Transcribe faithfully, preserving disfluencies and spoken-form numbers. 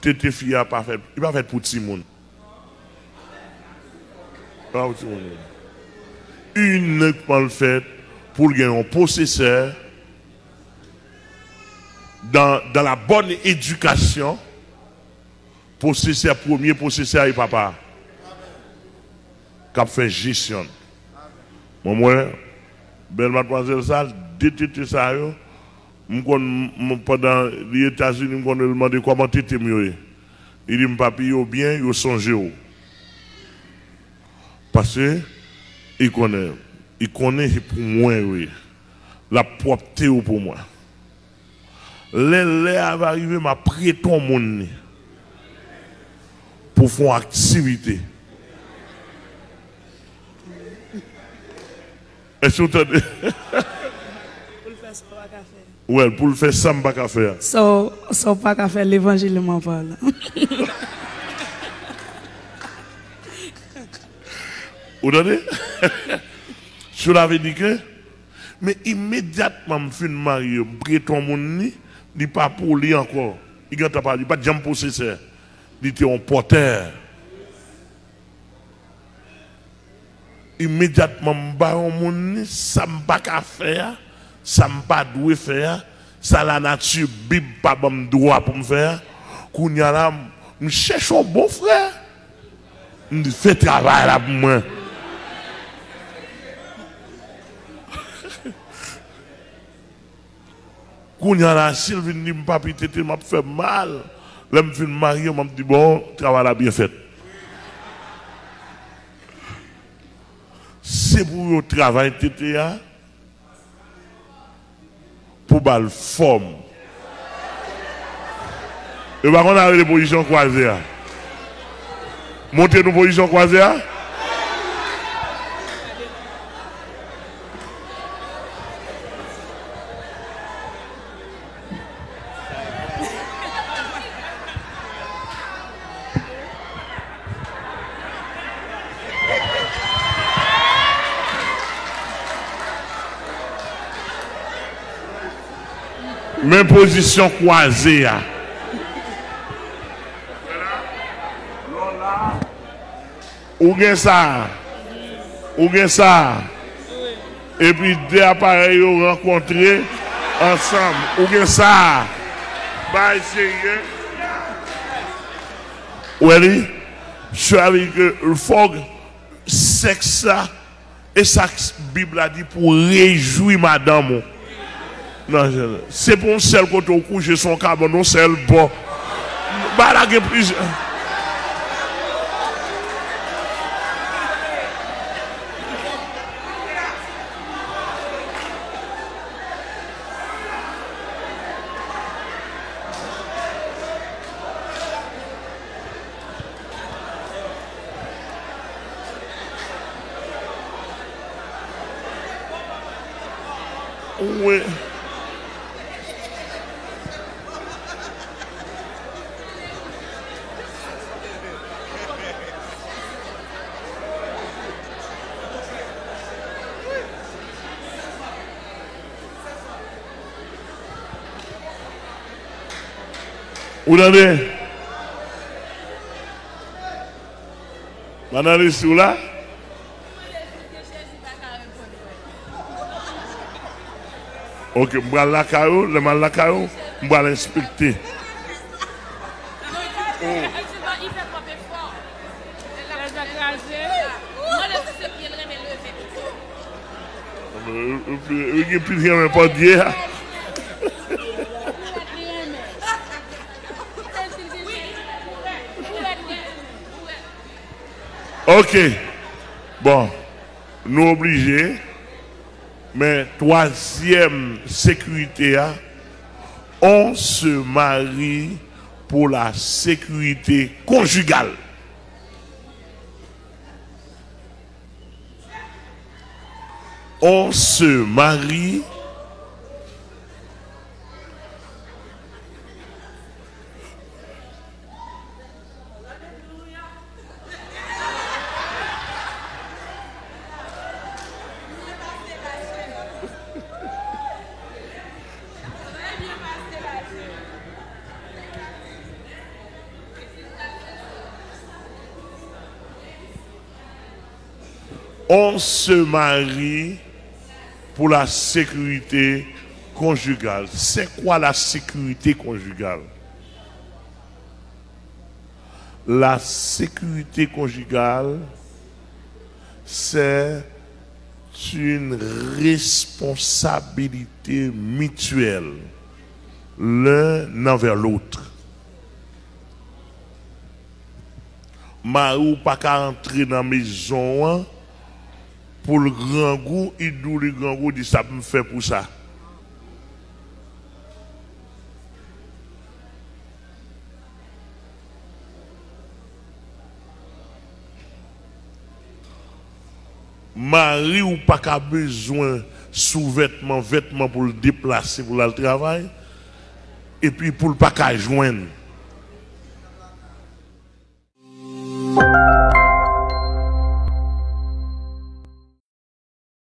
Tete fi a pa fèt, li pa fèt pou timoun. Pa pou timoun. Inikman l fèt pou l gen yon posesè dans, dans la bonne éducation, posesè, premye posesè a e papa a k ap fè jesyon l. Mwen, mwen, bèl madmwazèl sa, de tete sa yo, m konn, m, pandan li Etazini, m konn mande kòman tete m yo ye. Li di m, "Papi, yo byen, yo sonje w." Paske li konnen, li konnen se pou mwen yo ye. L ap pwòpte yo pou mwen. Lè lè a va rive, m ap prete yon moun li pou fè yon aktivite. Èske w tande? Pou l fè sa w pa ka fè. Well, pou l fè sa m pa ka fè a. Sa w, sa w pa ka fè, levanjil m ap pale. Ou tande? Cela veut dire que, men imedyatman m fin marye, m prete yon moun li, li pa pou li ankò. Li gentan pa, li pa t janm posesè. Li te yon pòtè. Imedyatman m ba yon moun li, sa m pa ka fè a, sa m pa dwe fè a, sa lanati, Bib pa ban m dwa pou m fè a, kounye a la, m, m chèche yon bon frè. M di, "Fè travay la pou mwen." Kounye a la, si l vin di m, "Papi, tete m ap fè m mal," lè m fin marye, m ap di, "Bon, travay la byen fèt." Se pou yo travay tete a, pou ba l fòm. Yo pa konn rele pozisyon kwaze a. Montre nou pozisyon kwaze a. Men pozisyon kwaze a. Ou gen sa. Ou gen sa. Epi de aparèy yo rankontre ansanm. Ou gen sa. Bay serye. Ou wè li? Sa vle di ke fòk sèks la, e sa k-, Bib la di pou rejwi madanm ou. Nan, se pa yon sèl kote w kouche, se yon kabann, yon sèl bò. Bagay la gen plizyè. Wi. Ou tande? Madan Lisi, ou la? Ok, m pral lakay ou, lè m al lakay ou, m pral enspekte. Li gen pil renmen pandye a. Ok. Bon, nou oblije. Men twazyèm sekirite a, on se marie pour la sécurité conjugale. On se marie. On se marie pour la sécurité conjugale. C'est quoi la sécurité conjugale? La sécurité conjugale, c'est une responsabilité mutuelle l'un envers l'autre. Mari w pa ka antre nan mezon an pou l grangou, li di w li grangou, di sa m fè pou sa. Mari w pa ka bezwen souvètman, vètman pou l deplase, pou l al travay, epi pou l pa ka jwenn.